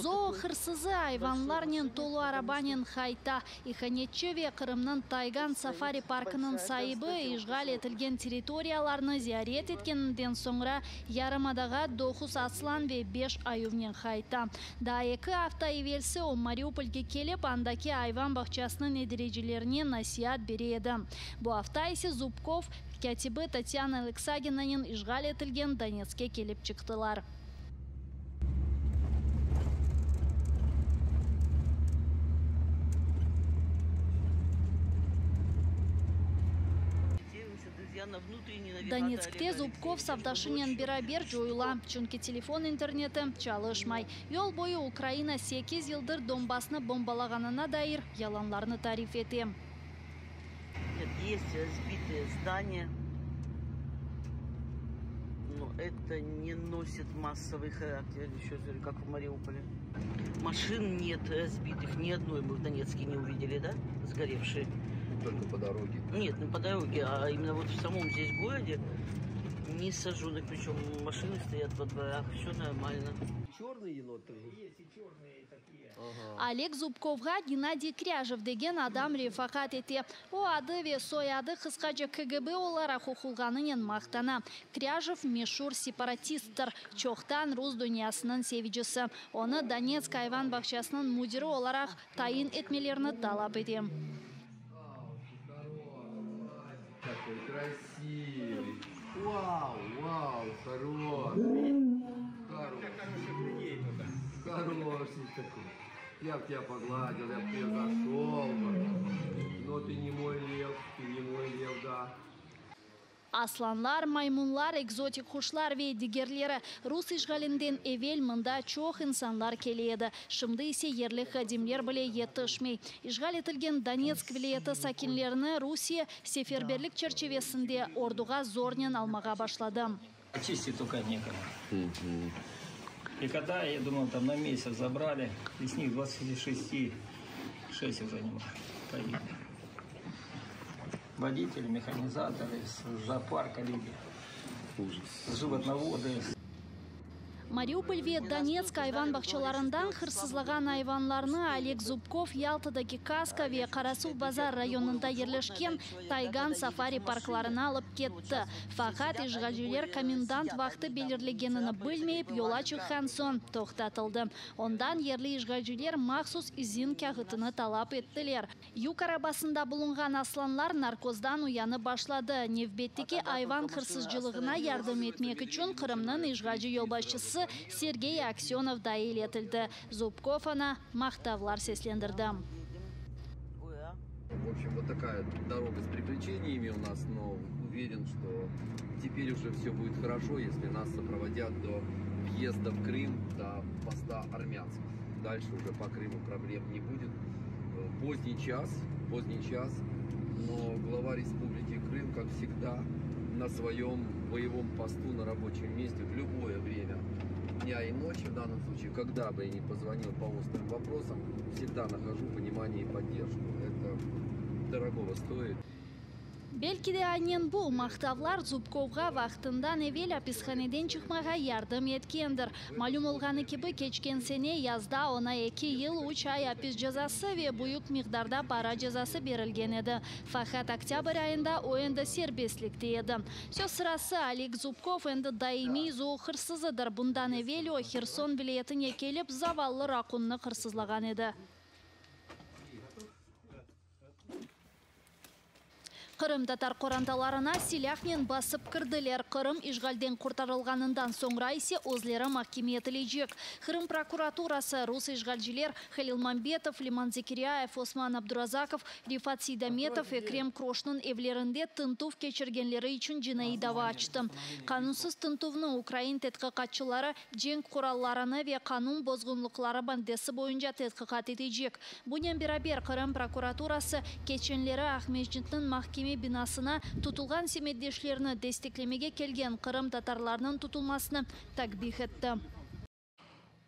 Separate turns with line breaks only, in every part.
Zoo hırsızı ayvanlarnen tolu arabanen qayta. İhanetçi ve Qırımnıñ Taygan safari-parkınıñ saibi işğal etilgen territoriyalarnı ziyaret etkeninden soñra yarımadağa doquz aslan ve beş ayuvnen qayta. Daa eki afta evelsi o Mariupolge kelip, andaki ayvan bağçasınıñ idarecilerine nasiat bere edi. Bu afta ise Zubkov, kâtibi Tatyana Leksaginanen işğal etilgen Donetskke kelip çıqtılar. Donetskte Zubkov safdaşınen beraber coyula, çünki telefon interneti çalışmay. Yol boyu Ukraina sekiz yıldır Donbasnı bombalağanına dair yalanlarnı tarif ete.
Есть сбитые здания, но это не носит массовый характер, еще раз говорю, как в Мариуполе. Машин нет сбитых, ни одной мы в Донецке не увидели, да, сгоревшие?
Только по дороге.
Нет, не по дороге, а именно вот в самом здесь городе не сожженных, причем машины стоят во дворах, все нормально.
Черный енот? Есть
и черные, и такие.
Oleg Zubkovğa Gennadiy Krâjev degen adam refaqat ete. O, adı ve soyadı qısqaca KGB olaraq oqulğanınen maqtana. Krâjev meşur separatisttir, çoqtan rus dünyasınıñ sevicisi. Onı Donetsk ayvan bağçasınıñ müdiri olaraq tayin etmelerini talap ete.
Я б тебя погладил, я б тебе зашел бы. Но ты не мой лев, ты не мой лев, да.
Aslanlar, maymunlar, ekzotik quşlar ve digerleri. Rus işğalinden evel mında çoq insanlar kele edi, şimdi ise yerli hadimler bile yetişmey. İşğal etilgen Donetsk vilâyeti sakinlerini Rusiye seferberlik çerçivesinde orduğa zornen almağa başladı.
Очистить только некому. И когда, я думал, там на месяц забрали, из них 26, 6 уже нема, погибли. Водители, механизаторы, с зоопарка люди.
Ужас.
Животноводы.
Mariupol ve Donetsk ayvan bağçalarından hırsızlağan ayvanlarnı Oleg Zubkov Yaltadaki Kaska ve Qarasuvbazar rayonında yerleşken Taygan safari-parklarına alıp ketti. Faqat işğalciler komendant vaqtı belirlegenini bilmeyip, yola çıqqan soñ toqtatıldı. Ondan yerli işğalciler mahsus izin kâğıtını talap ettiler. Yük arabasında bulunğan aslanlar narkozdan uyanıp başladı. Nevbetteki ayvan hırsızcılığına yardım etmek içün Qırımnıñ işğalci yolbaşçısı Sergey Aksenov dail etildi. Zubkov oña maqtavlar seslendirdi.
В общем, вот такая дорога с приключениями у нас, но уверен, что теперь уже все будет хорошо, если нас сопроводят до въезда в Крым, до поста Армянск. Дальше уже по Крыму проблем не будет. Поздний час, поздний час, но глава Республики Крым, как всегда, на своем боевом посту, на рабочем месте в любое время дня и ночи, в данном случае, когда бы я ни позвонил по острым вопросам, всегда нахожу понимание и поддержку. Это дорогого стоит.
Belki de aynen bu maqtavlar Zubkovğa vaqtından evel apishaneden çıqmağa yardım etkendir. Malüm olğanı kibi, keçken sene yazda oña eki yıl üç ay apis cezası ve büyük miqdarda para cezası berilgen edi. Faqat oktâbr ayında o endi serbestlikte edi. Söz sırası, Oleg Zubkov endi daimiy zoohırsızıdır. Bundan evel o, Herson vilâyetine kelip, zavallı rakunnı hırsızlağan edi. Qırımtatar qorantalarına silâhnen basıp kirdiler, Qırım işğalden qurtarılğanından soñra ise özleri mahkeme etilecek. Qırım prokuraturası rus işğalciler Halil Mambetov, Leman Zekiryayev, Osman Abdurazakov, Refat Seydametov, Ekrem Kroşnıñ evlerinde tintüv keçirgenleri içün cinaiy dava açtı. Qanunsız tintüvni ukrain tedqiqatçıları cenk qurallarını ve qanun bozğunlıqları maddesi boyunca tedqiqat etecek. Bunen beraber, Qırım prokuraturası keçenleri Aqmescitniñ mahkeme binasına tutulğan semetdeşlerini desteklemege kelgen qırımtatarlarnıñ tutulmasını takbih etti.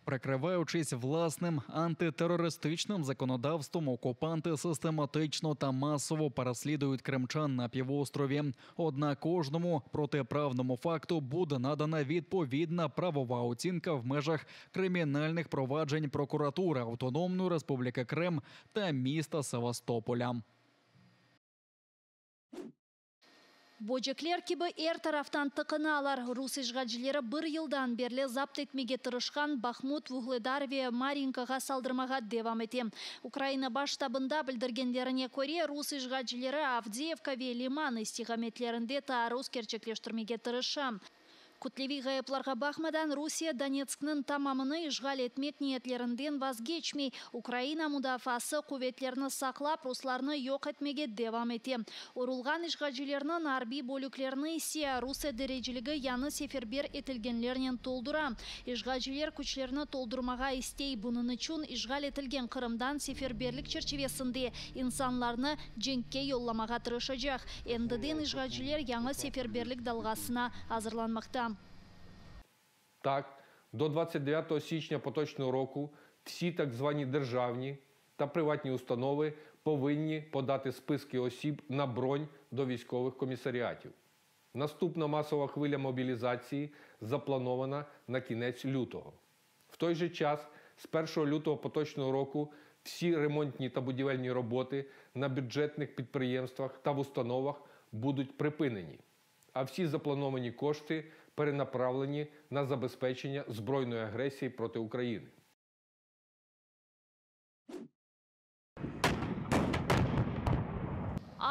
Прикриваючись власним антитерористичним законодавством, окупанти систематично та масово переслідують кримчан на півострові. Однак кожному протиправному факту буде надана відповідна правова оцінка в межах кримінальних проваджень прокуратури Автономної Республіки Крим та міста Севастополя.
Böcekler kibi er taraftan tıqınalar. Rus işğalcileri bir yıldan berli zapt etmege tırışqan Bahmut, Vuhledar ve Maryinkağa saldırmağa devam ete. Ukraina Baş ştabında bildirgenlerine köre, rus işğalcileri Avdeyevka ve Liman istiqametlerinde taarruz kerçekleştirmege tırışa. Kütleviy ğayıplarğa baqmadan, Rusiye Donetskniñ tamamını işğal etmek niyetlerinden vazgeçmey, Ukraina mudafaası quvetlerini saqlap, ruslarnı yoq etmege devam ete. Urulğan işğalcilerniñ arbiy bölüklerini ise rus idareciligi yañı seferber etilgenlernen toldura. İşğalciler küçlerini toldurmağa istey, bunıñ içün işğal etilgen Qırımdan seferberlik çerçivesinde insanlarnı cenkke yollamağa tırışacaq. Endiden işğalciler yañı seferberlik dalğasına azırlanmaqta.
Так, до 29 січня поточного року всі так звані державні та приватні установи повинні подати списки осіб на бронь до військових комісаріатів. Наступна масова хвиля мобілізації запланована на кінець лютого. В той же час, з 1 лютого поточного року, всі ремонтні та будівельні роботи на бюджетних підприємствах та в установах будуть припинені, а всі заплановані кошти перенаправлені на забезпечення збройної агресії проти України.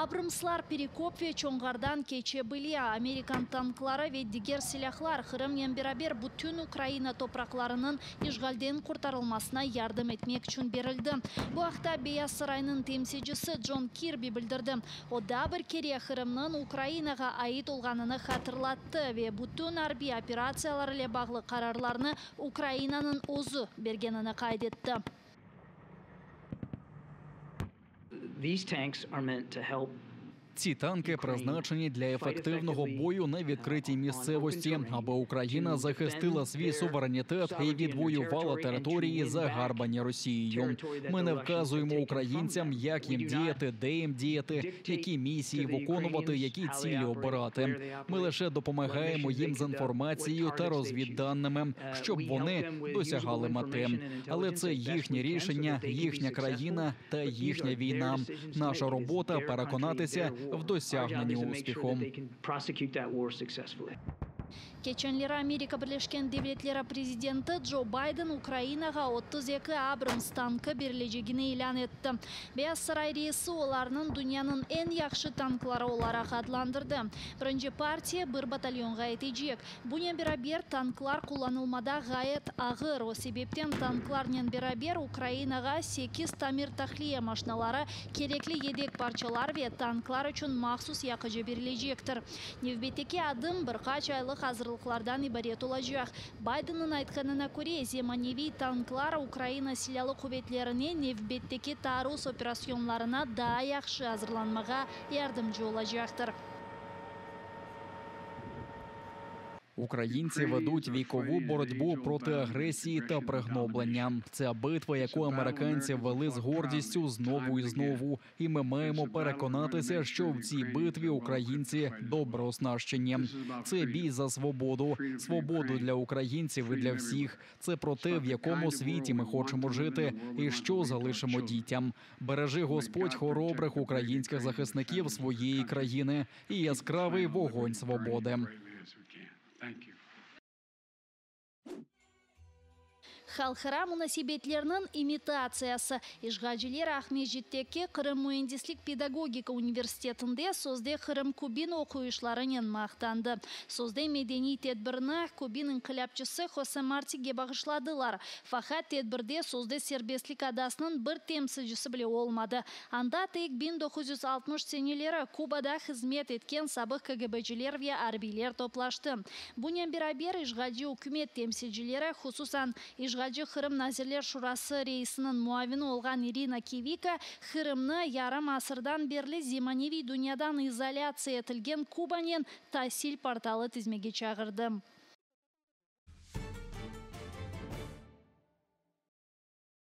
Abramslar Perekop ve Çonğardan keçe bile. Amerikan tankları ve diger silâhlar Qırımnen beraber bütün Ukraina topraqlarınıñ işğalden qurtarılmasına yardım etmek içün berildi. Bu aqta Beyaz Saraynıñ temsilcisi John Kirby bildirdi. O daa bir kere Qırımnıñ Ukrainağa ait olğanını hatırlattı ve bütün arbiy operatsiyalar ile bağlı qararlarnı Ukrainanıñ özü bergenini qayd etti.
These tanks are meant to help
Ці танки призначені для ефективного бою на відкритій місцевості, аби Україна захистила свій суверенітет і відвоювала території, загарбані Росією. Ми не вказуємо українцям, як їм діяти, де їм діяти, які місії виконувати, які цілі обирати. Ми лише допомагаємо їм з інформацією та розвідданими, щоб вони досягали мети. Але це їхнє рішення, їхня країна та їхня війна. Наша робота переконатися в досягненні успіху.
Keçenleri Amerika Birleşken Devletleri prezidenti Joe Biden Ukrainağa 32 Abrams tankı berilecegini ilân etti. Beyaz Saray reisi olarnıñ dünyanıñ eñ yahşı tankları olaraq adlandırdı. Birinci partiya bir batalyonğa yetecek. Bunen beraber, tanklar qullanılmada ğayet ağır, o sebepten tanklarnen beraber Ukrainağa sekiz tamir-tahliye maşinaları, kerekli yedek parçalar ve tanklar içün mahsus yaqıcı berilecektir. Nevbetteki adım bir qaç aylıq azırlıqlardan ibaret olacaq. Baydenniñ aytqanına köre, zemaneviy tanklar Ukraina Silâlı quvetlerine nevbetteki taarruz operasyonlarına daa yahşı azırlanmağa yardımcı olacaqtır.
Українці ведуть вікову боротьбу проти агресії та пригноблення. Це битва, яку американці вели з гордістю знову і знову. І ми маємо переконатися, що в цій битві українці добре оснащені. Це бій за свободу, свободу для українців і для всіх. Це про те, в якому світі ми хочемо жити і що залишимо дітям. Бережи Господь хоробрих українських захисників своєї країни і яскравий вогонь свободи.
Halqara munasebetlerniñ imitatsiyası. İşğalciler Aqmescitteki Qırım müendislik-pedagogika universitetinde sözde Qırım-Kubin oquyışlarınen maqtandı. Sözde medeniy tedbirni Kubin inqilâpçısı Jose Martige bağışladılar. Faqat tedbirde sözde Serbestlik adasınıñ bir temsilcisi bile olmadı. Anda tek 1960 seneleri Kubada hızmet etken sabıq KGBciler ve arbiyler toplaştı. Bunen beraber işğalci ükümet temsilcileri, hususan işğalci Qırım Nazirler Şurası reisiniñ muavini olğan İrina Kivika Qırımnı yarım asırdan berli zemaneviy dünyadan izolâtsiya etilgen Kubanen tasil portalı tizmege çağırdı.